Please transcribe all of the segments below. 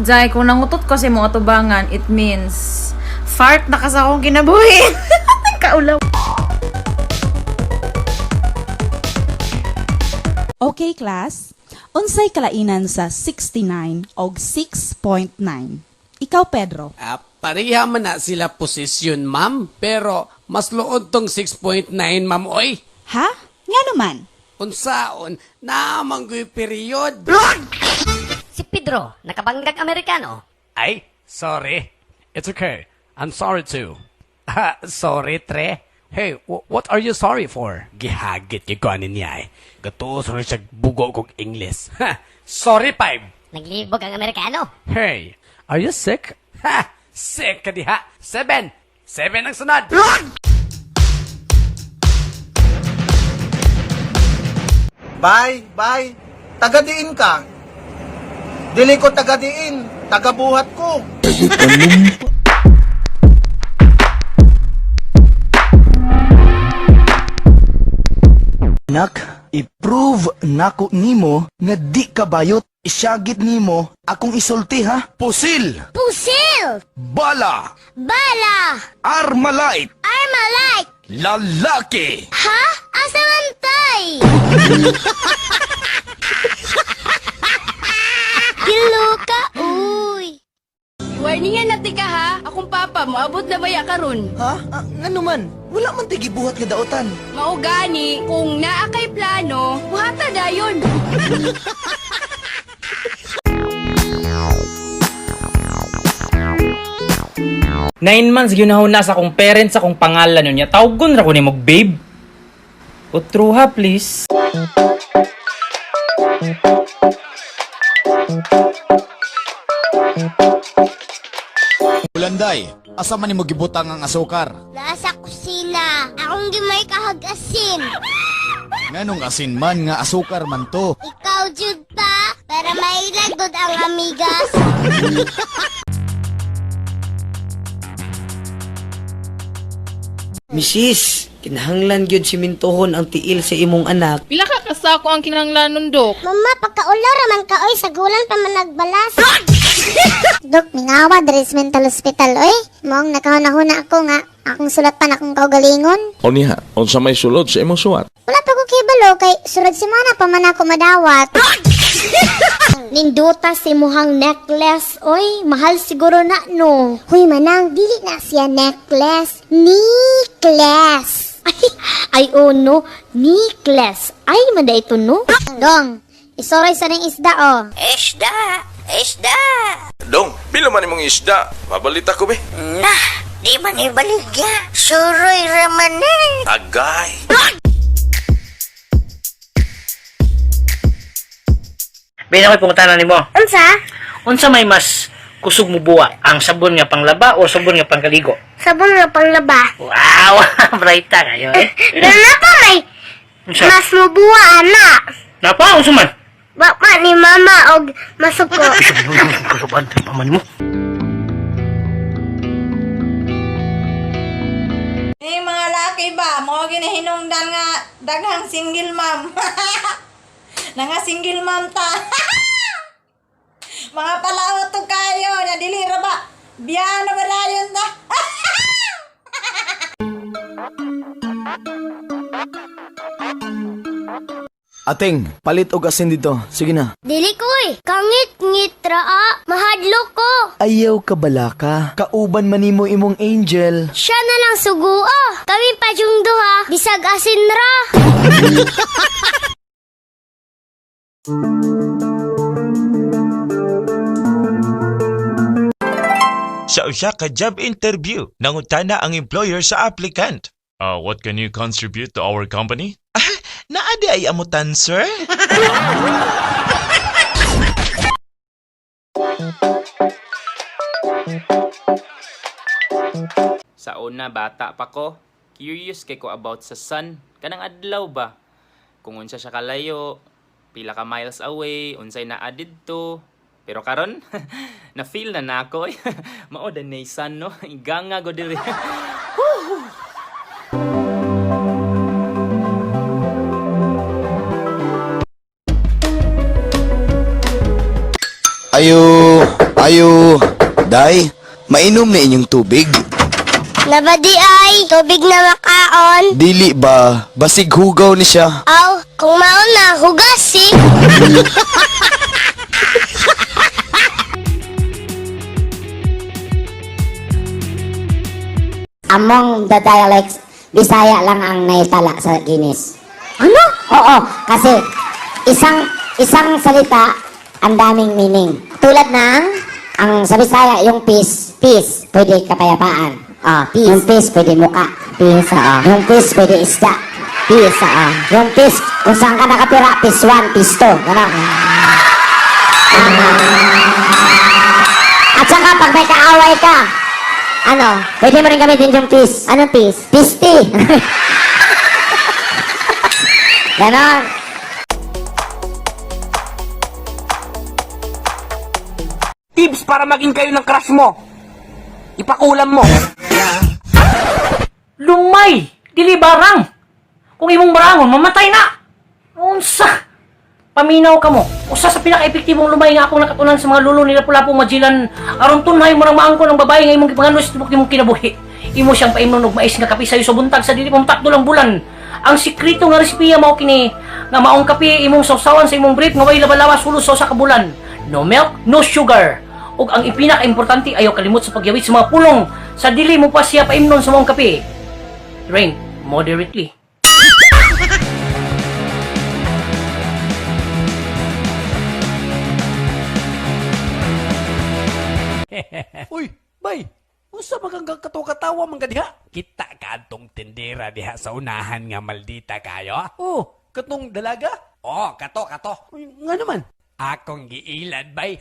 Jai, kung nangutot ko sa imong atubangan, it means fart na ka sa akong kinabuhi. Kaulaw. Okay, class. Unsay kalainan sa 69 og 6.9? Ikaw, Pedro. Ah, pareha man na sila posisyon, ma'am. Pero mas luod tong 6.9, ma'am, oy. Ha? Nga naman. Unsaon, naamang ko'y period. Si Pedro, nakabanggag Amerikano. Ay, sorry. It's okay. I'm sorry too. Ah, sorry, tre. Hey, what are you sorry for? Gihagit kay kuanin niya eh. Gatuos rin siya bugo kong English. Ha, sorry, five. Naglibog ang Amerikano. Hey, are you sick? Ha! Sick ka diha. Seven! Seven ang sunod! Bye, bye. Tagadiin ka. Dili ko tagadiin, tagabuhat ko. Anak, i-prove nako nimo nga di ka bayot. Isyagit nimo akong isulti, ha. Pusil, Pusil! Bala, Bala! Armalite, Armalite! Lalaki. Ha? Asa man tay? Giluka, uy! Warningan na tika ha, akong papa moabot na baya karon. Ha? Ah, ngano man? Wala man ti gibuhat nga daotan. Mao gani kung naa kay plano, buhata dayon. 9 months ginahuna sa akong parents sa akong pangalan niya. Tawgon ra ko nimo babe. Utruha, please. Ulanday, asa man nimo gibutang ang asukar? Naa sa kusina, akong gimay kahag asin. Nganong asin man nga asukar man to? Ikaw, jud pa, para mailagod ang amigas. Misis, kinahanglan gyud simintuhon ang tiil sa imong anak. Pila ka kasako ang kinahanglanon, Dok? Mama, pagkaulaw raman ka, oy, sa gulan pa man nagbalas. Dok, mingawa diri sa mental hospital, oy. Moong nakahuna-huna ako nga, akong sulat pa na akong kaugalingon. O niya, unsa may sulod sa imong suwat? Wala pa ko kibalo kay sunod semana pa man ako madawat. Ninduta si muhang necklace, oy, mahal siguro na no. Huy manang, dili na siya necklace, necklace. Ay, ay oh no, necklace. Ay, manda ito no. Dong, isuroy sa ning isda oh. Isda! Isda! Dong, pila man imong isda? Mabalita ko be. Nah, di man ibaligya. Suroy raman eh. Agay. Bin ako'y pangutana nimo. Unsa? Unsa may mas kusog mo buwa, ang sabon nga panglaba o sabon nga pangkaligo? Sabon nga panglaba. Wow, brighta kayo eh. Pero pa may Unsa? mas mubuwa ana. Napa unsa man? Bapa ni mama og masuko. Kusuban paman mo. Eh, mga laki ba, mo ginahinungdan nga daghang single mom. Nanga single mom ta. Mga palaot to kayo, na dili ra ba? Biyano ba dayon ta? Ating, palit og asin dito. Sige na. Dili ko eh. Kangit ngit raa. Mahadlo ko. Ayaw ka balaka. Kauban man nimo imong angel. Siya na lang suguo. Kami pa yung duha. Bisag asin ra. Sa usa ka job interview, nangutana ang employer sa applicant. What can you contribute to our company? Ah, naa di ay amutan, sir? Sa una, bata pa ko, curious kay ko about sa sun. Kanang adlaw ba? Kung unsa siya kalayo, pila ka miles away, unsay naa didto. Pero karon, na feel na nako. Eh. Mao danay sun no. Iganga go diri. Ayo, Ayo, day, mainom na inyong tubig. Nabadi ay, tubig na makaon. Dili ba, basig hugaw ni siya. Aw, kung maon na, hugas eh. Among the dialects, Bisaya lang ang naitala sa Guinness. Ano? Oo, kasi isang isang salita, ang daming meaning. Tulad ng, ang sa Bisaya, yung peace, peace, pwede kapayapaan. Ah, peace. Yung peace, pwede muka. Peace, oo. Yung peace, pwede isda. Peace, oo. Yung peace, kung saan ka nakatira, peace 1, peace 2. Ganon. At saka, pag may kaaway ka, ano? Pwede mo rin gamitin yung peace. Anong peace? Peace tea. Ganon. Tips para maging kayo ng crush mo. Ipakulam mo. Lumay! Dili barang! Kung imong barangon, mamatay na! Unsa? Paminaw ka mo. Usa sa pinaka-epektibong lumay nga akong nakatunan sa mga lulo nila Lapu-Lapu Magellan aron tunhay mo nang maangkon ang babae nga imong gipangandoy sa tibok nimong kinabuhi. Imo siyang paimnon og mais nga kape sayo sa buntag sa dili pa motakdo lang bulan. Ang sikreto nga resipiya mao kini nga maong kape imong sawsawan sa imong brief nga way lawa-lawa sulod sa usa ka bulan. No milk, no sugar. Ug ang ipinaka-importante, ayaw kalimot sa pagyawit sa mga pulong sa dili mo pa siya paimnon sa maong kape. Drink moderately. Uy, bay. Unsa man kang katawa-katawa man ka diha? Kita ka atong tindera diha sa unahan nga maldita kayo. Oh, katong dalaga? Oh, kato kato. Uy, nga naman. Akong giilad, bay.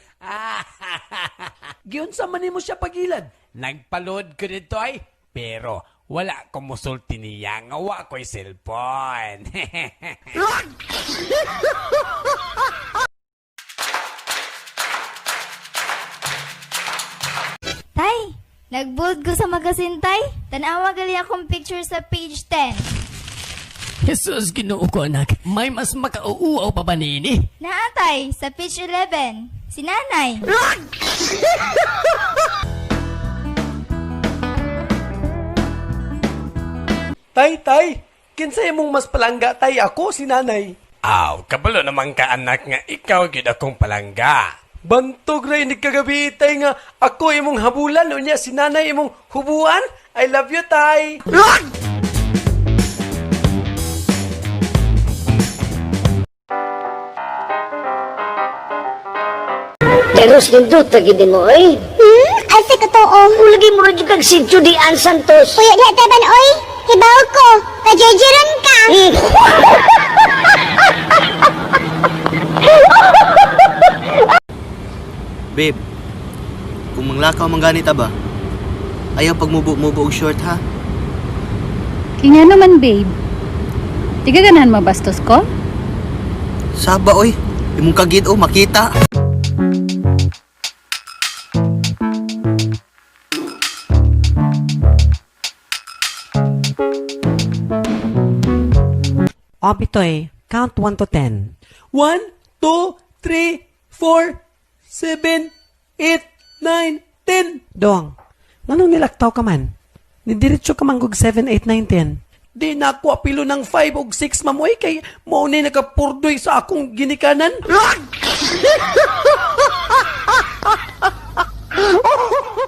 Giunsa man nimo siya pagilad? Nagpalod ko dito ay. Pero wala ko musulti niya nga wa ko'y cellphone. Tay, nagbold ko sa magasin, tay. Tanawa gali akong picture sa page 10. Jesus, Ginoo ko anak. May mas makauuaw pa ba nini? Naa, tay, sa page 11. Si nanay. Tay, tay, kinsay mong mas palangga tay ako si nanay. Aw, kabalo naman ka anak nga ikaw gyud akong palangga. Bantog ra ini kagabi tay nga ako imong habulan unya si nanay imong hubuan. I love you tay. Pero sinduta gid mo oy. Asa ka to, oh. Ulagi mo rin kag si Judy Ann Santos. Puyo diha taban, oy. Hibaw ko. Kajejeron ka. Babe, kung manglakaw man ganita ba, ayaw pagmubo-mubo og short ha. Kaya naman, babe. Tiga ganahan mabastos ko? Saba oy, imong kagid oh makita. O, Bitoy, count 1 to 10. 1, 2, 3, 4, 7, 8, 9, 10. Dong, nganong nilaktaw ka man? Nidiretso ka man og 7, 8, 9, 10. Di na ako apilo ng 5 og 6, mamoy, kay mao ni nakapurdoy sa akong ginikanan.